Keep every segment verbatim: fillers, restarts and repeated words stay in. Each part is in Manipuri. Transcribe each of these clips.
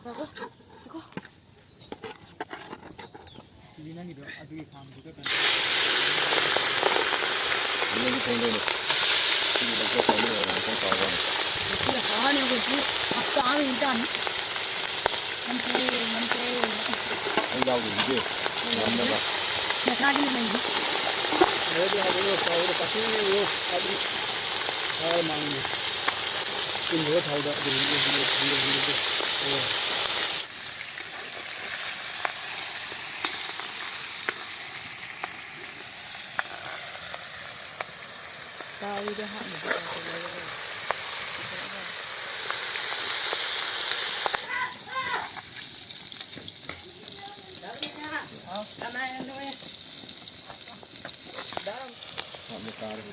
ꯉꯥꯏꯈꯣ, ꯉꯥꯏꯈꯣ꯫ ꯁꯤꯗꯤ ꯅꯪꯒꯤꯗꯣ ꯑꯗꯨꯒꯤ ꯈꯥꯡꯗꯨꯗ ꯀꯩꯅꯣ꯫ ꯅꯪꯒꯤ ꯊꯣꯡꯗꯣꯏꯅꯦ꯫ ꯁꯤꯗꯤ ꯂꯧꯊꯣꯛꯈ꯭ꯔꯅꯤ, ꯉꯥꯛꯇꯪ ꯇꯧꯔꯒ꯫ ꯁꯤ ꯍꯥꯔꯅꯤ, ꯑꯩꯈꯣꯏ ꯁꯤ ꯍꯞꯇꯥ ꯑꯃꯒꯤ ꯆꯥꯅꯤ꯫ ꯉꯝꯗ꯭ꯔꯦ, ꯉꯝꯗ꯭ꯔꯦ꯫ ꯑꯩ ꯌꯥꯎꯗꯣꯏꯁꯤꯗꯤ ꯉꯝꯅꯕ꯫ ꯃꯁꯥꯒꯤꯅ ꯂꯩꯔꯤ꯫ ꯍꯥꯏꯗꯤ ꯍꯥꯏꯗꯤ ꯇꯧꯔꯒ ꯀꯥꯁꯤꯟ ꯌꯦꯡꯉꯣ꯫ ꯍꯥꯏꯗꯤ ꯍꯥꯔ ꯃꯥꯡꯉꯤ꯫ ꯀꯨꯟꯗ ꯊꯥꯎꯗ ꯑꯗꯨꯝ ꯍꯟꯗꯣꯛ ꯍꯟꯗꯣꯛ ꯍꯟꯗꯣꯛ ꯍꯟꯗꯣꯛ꯫ ꯇꯥꯎꯔꯤꯗ ꯍꯥꯞꯅꯕ ꯇꯥꯏꯞꯇ ꯂꯩꯔꯒ꯫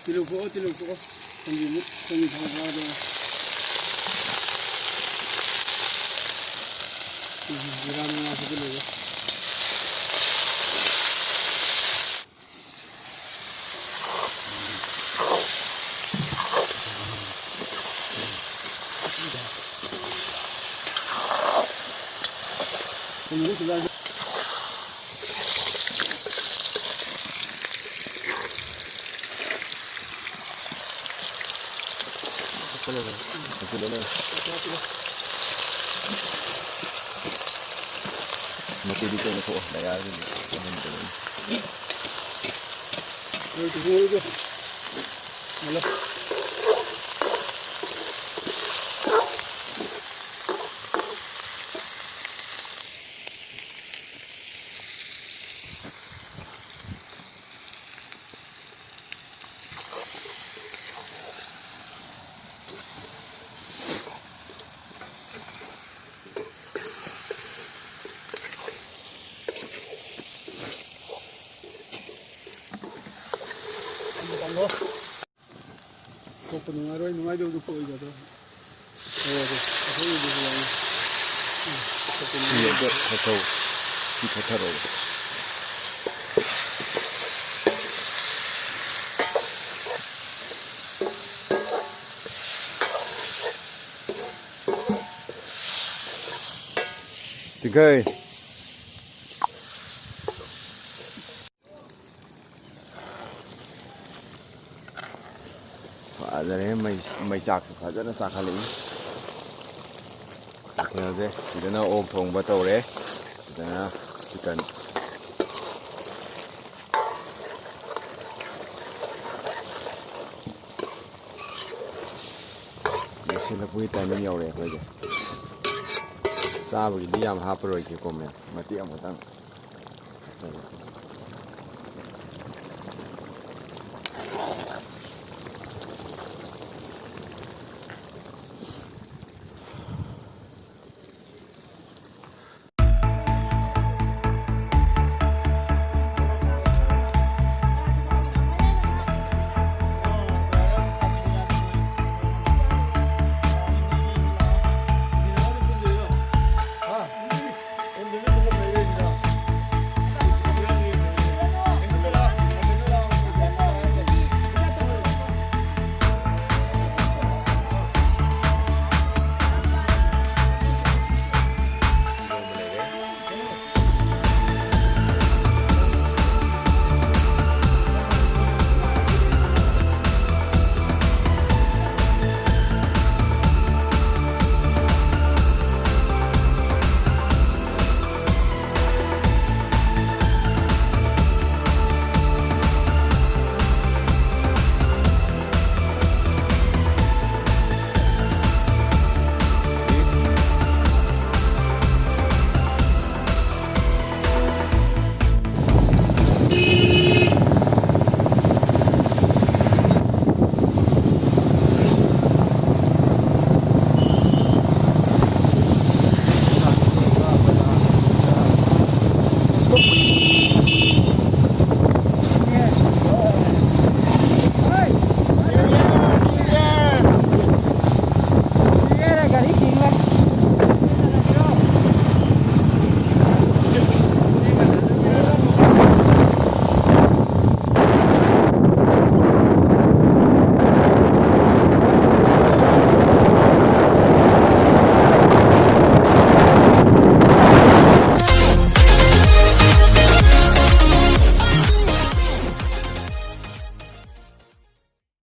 ꯇꯤꯜꯍꯧ ꯈꯣꯛꯑꯣ, ꯇꯤꯜꯍꯧ ꯈꯣꯛꯑꯣ꯫ ꯊꯨꯝꯒꯤ ꯃꯨꯠ, ꯊꯨꯝꯒꯤ ꯊꯥꯎ ꯉꯥꯗꯣ꯫ ꯎꯝ, ꯖꯤꯔꯥ ꯃꯅꯥꯁꯤꯗꯤ ꯂꯣꯏꯔꯦ꯫ ꯃꯀꯨꯗꯨ ꯀꯣꯟꯅ ꯈꯣꯛꯑꯣ, ꯃꯌꯥꯗꯨꯗꯤ ꯑꯗꯨꯝ ꯇꯧꯔꯅꯤ꯫ ꯍꯜꯂꯣ꯫ ꯊꯣꯛꯄ ꯅꯨꯡꯉꯥꯏꯔꯣꯏ, ꯅꯨꯡꯉꯥꯏꯗꯕꯗꯨ ꯊꯣꯛꯑꯣꯏꯗꯕ꯭ꯔꯥ? ꯊꯣꯛꯑꯒꯦ꯫ ꯑꯩꯈꯣꯏꯒꯤꯗꯨꯁꯨ ꯌꯥꯎꯏ꯫ ꯎꯝ, ꯊꯣꯛꯄ ꯁꯤ ꯑꯝꯇ ꯅꯨꯡꯉꯥꯏꯔꯣꯏ꯫ ꯊꯥꯊꯧ꯫ ꯁꯤ ꯊꯥꯊꯔꯛꯑꯣ꯫ ꯁꯤꯈꯩ꯫ ꯐꯖꯔꯦ꯫ ꯃꯩ ꯃꯩꯆꯥꯛꯁꯨ ꯐꯖꯅ ꯆꯥꯛꯈꯠꯂꯛꯏ꯫ ꯃꯊꯦꯜꯁꯦ ꯁꯤꯗꯅ ꯑꯣꯛ ꯊꯣꯡꯕ ꯇꯧꯔꯦ, ꯁꯤꯗꯅ ꯆꯤꯀꯟ꯫ ꯂꯣꯏꯁꯤꯜꯂꯛꯄꯒꯤ ꯇꯥꯏꯃꯤꯡ ꯌꯧꯔꯦ ꯑꯩꯈꯣꯏꯁꯦ꯫ ꯆꯥꯕꯒꯤꯗꯤ ꯌꯥꯝ ꯍꯥꯞꯄꯔꯣꯏꯒꯦꯀꯣ ꯃꯌꯥꯝ, ꯃꯇꯦꯛ ꯑꯃꯈꯛꯇꯪ ꯍꯥꯞꯆꯔꯒꯦ꯫